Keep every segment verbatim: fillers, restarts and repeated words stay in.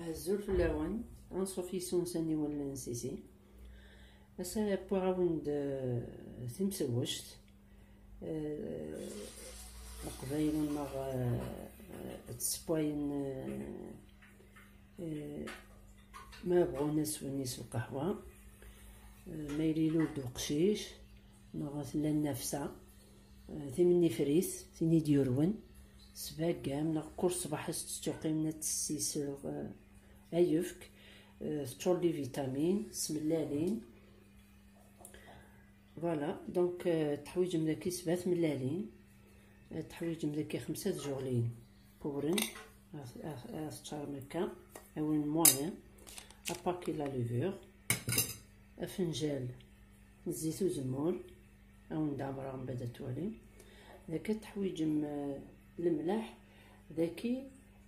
Azul fell-awen, anṣuf yes-wen s aniwel n Sisi. Ass-a, wwiɣ-awen-d, eh, timsewwect. Eh, Leqbayel-nneɣ, eh, eh, ttessewwayen, eh, eh, ma bɣun ad swen yes lqahwa. Eh, ma yella yella-d uqcic, neɣ tella nnafsa, eh, timennifrit, tin i d-yurwen, sbagam, neɣ kul ṣṣbeḥ ad s-tettuqim ad tessiseɣ, eh, ayefk, eh, teččur d les vitamines, s tmellalin. Voilà, donc, eh, teḥwiǧem daki sebɛa tmellalin, eh, teḥwiǧem daki xemsa tjuɣlin pubren, ad, ad, ad teččarem akka, awen moyen, apaki la levure, afenjal n zzit uzemmur, awen d-ɛemreɣ mbaɛd ad twalim. Daki teḥwiǧem, eh, lemleḥ, daki,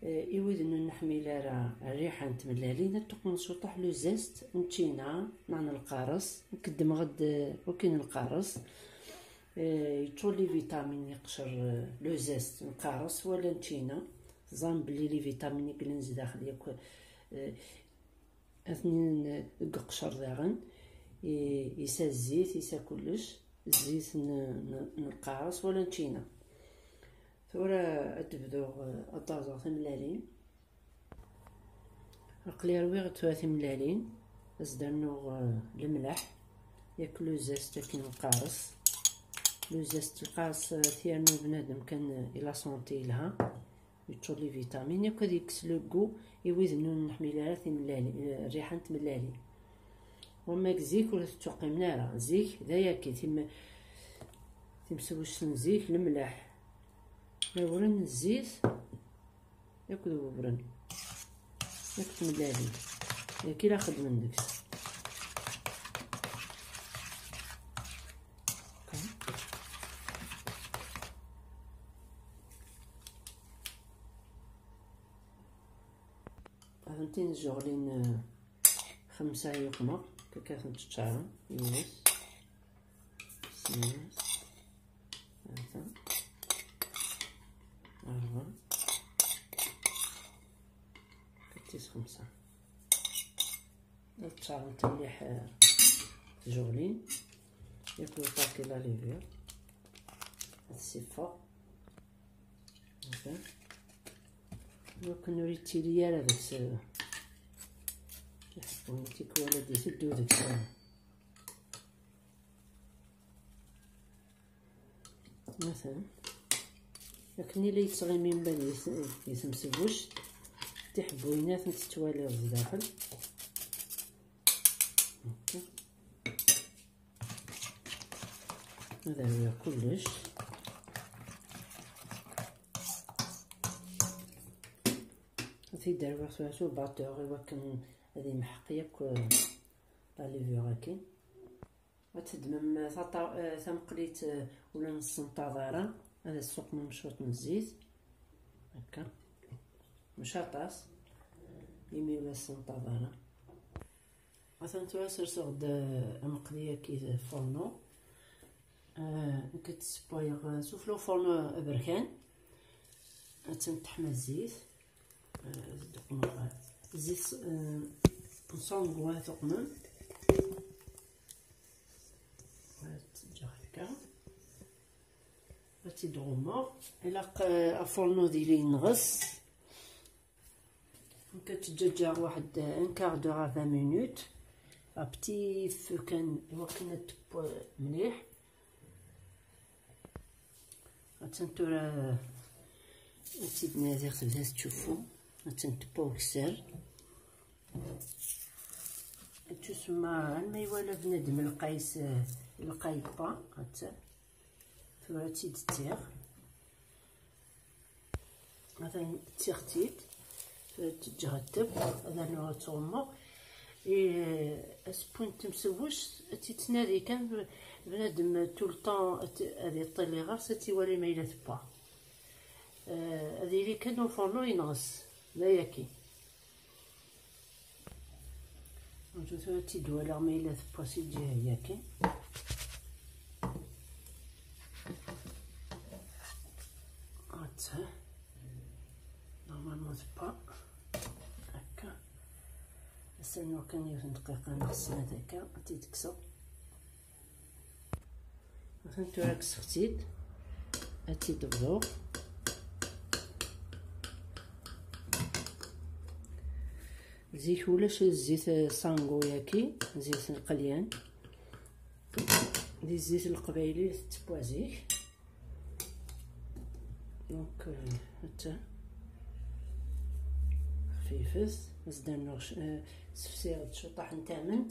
eh, i wid ur neḥmil ara rriḥa n tmellalin, ad tuqmen cuṭaḥ le zeste n ččina, neɣ n lqares, nkeddmeɣ-d, eh, wakin lqares. Eh, yeččur les vitamines, yeqcer, eh, le zeste n lqares wala n ččina. Teẓram belli les vitamines i yellan zdaxel yakk, eh, Atnin deg uqeccer daɣen, i-, isa zzit, isa kullec, zzit n, n, n lqares wala n ččina. Tura ad d-bduɣ, eh, ad d-rẓeɣ timellalin. Aql-i rwiɣ tura timellalin, ad s-d-rnuɣ, eh, lemleḥ, yak le zeste akken lqares. Le zeste lqares, eh, t-yernu bnadem kan, eh, i la santé yelha. Yeččur les vitamines, yakk ad yekkes le goût i wid ur neḥmil ara timellalin, eh, rriḥa n tmellalin. Wamma deg zik ur tettuqqimen ara. Zik d ayaki, tim-, timsewwect n zik, lemleḥ, awren n zzit, akked wewren, akked tmellalin. Dagi la xeddmen deg-s. Atenti tjuɣlin, eh, xemsa yuqma, akka ad tent-ččaren, yiwet, snat, tlata, rebɛa, tis xemsa. Ad ččarent mliḥ, eh, tjuɣlin, yakk le paquet la levure. Ad t-siffeɣ. Haka. Wakken ur yettili ara deg-s, eh, iḥebbun tikwal ad iteddu deg-s. Matan, akken i la yettɣimi mebɛid di t-, di temsewwect, tiḥebbuyin ad tent-tettwaliḍ zdaxel. Akka. Ad rwiɣ kullec. Ad t-id-rwiɣ tura s ubaṭur i wakken ad imḥeq yakk, eh, la levure-agi. Ad teddmem taṭa-, eh, tamqlit, eh, ula nessenṭaḍ ara, ad as-tuqmem cwiṭ n zzit, akka, mačči aṭas, imi ur as-senṭaḍ ara. Atan tura serseɣ-d, eh, amqli-agi d furnu. Eh, nekk ad t-ssewwayeɣ, eh, s uflu furnu aberkan. Attan teḥma zzit. Eh, ad d-uqmeɣ zzit, eh, n ṣṣangu ad t-uqmen. Ad t-ǧǧeɣ akka. Ad t-id-ɣummeɣ. Ilaq, eh, afurnu ad yili yenɣes. Nekk ad t-ǧǧeɣ waḥed un quart d'heure à vingt minutes. À petit feu kan, iwakken ad teww mliḥ. Attan tura ad tt-id-nadiɣ tebda tettcuffu. Attan tewwa ukessar. Ad tusemma alma iwala bnadem lqay s-, lqay yewwa. Attan tura ad tt-id-ttiɣ. Atan ttiɣ-tt-id. Tura ad tt-ǧǧeɣ ad teww, ad rnuɣ ad tt-ɣummeɣ. I, asewwi n temsewwect, ad tt-yettnadi kan bnadem tout le temps, ad t-, ad iṭṭili ɣer-s, ad tt-iwali ma yella tewwa. Eh, ad yili kan ufurnu yenɣes, d ayaki. Tura ad tt-id-waliɣ ma yella tewwa si lǧiha-yaki. Atta. Normalement tewwa. Akka. Ass-a nuɣ kan yiwet n dqiqa neɣ snat akka, ad tt-id-kkseɣ. Atan tura kkseɣ-tt-id, ad tt-id-bḍuɣ. Zik ulac zzit sango-yaki, zzit n lqelyan. Di zzit n leqbayel i tettewwa zik. Donc, euh, hatta xfifet, ad s-d-rnuɣ c-, euh, sefsiɣ-d cuṭaḥ n tamment.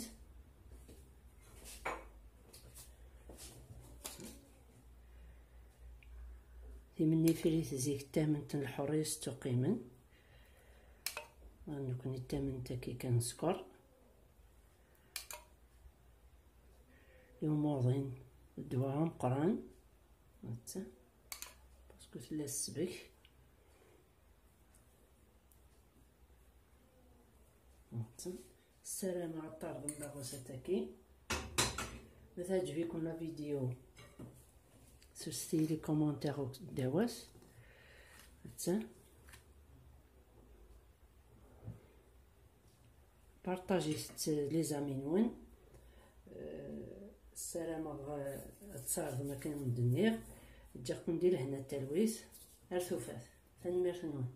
Timennifrit zik d tamment n lḥuris ttuqimen. Nekkni d tamment-agi kan sskeṛ. Iwmuḍin ddwa ameqqran. Hatta. Parce que tella tesbek. Hatta. Ssarameɣ ad terḍem taɣawsa-agi. Ma teɛǧeb-iken la vidéo, ssuset-iyi les commentaires ddaw-as. Hatta. Partagez-t les amis-nwen. Euh, ssarameɣ, euh, ad tserḍem akken i wen-d-nniɣ. Ǧǧiɣ-ken di lehna d talwit. Ar tufat. Tanemmirt-nwen.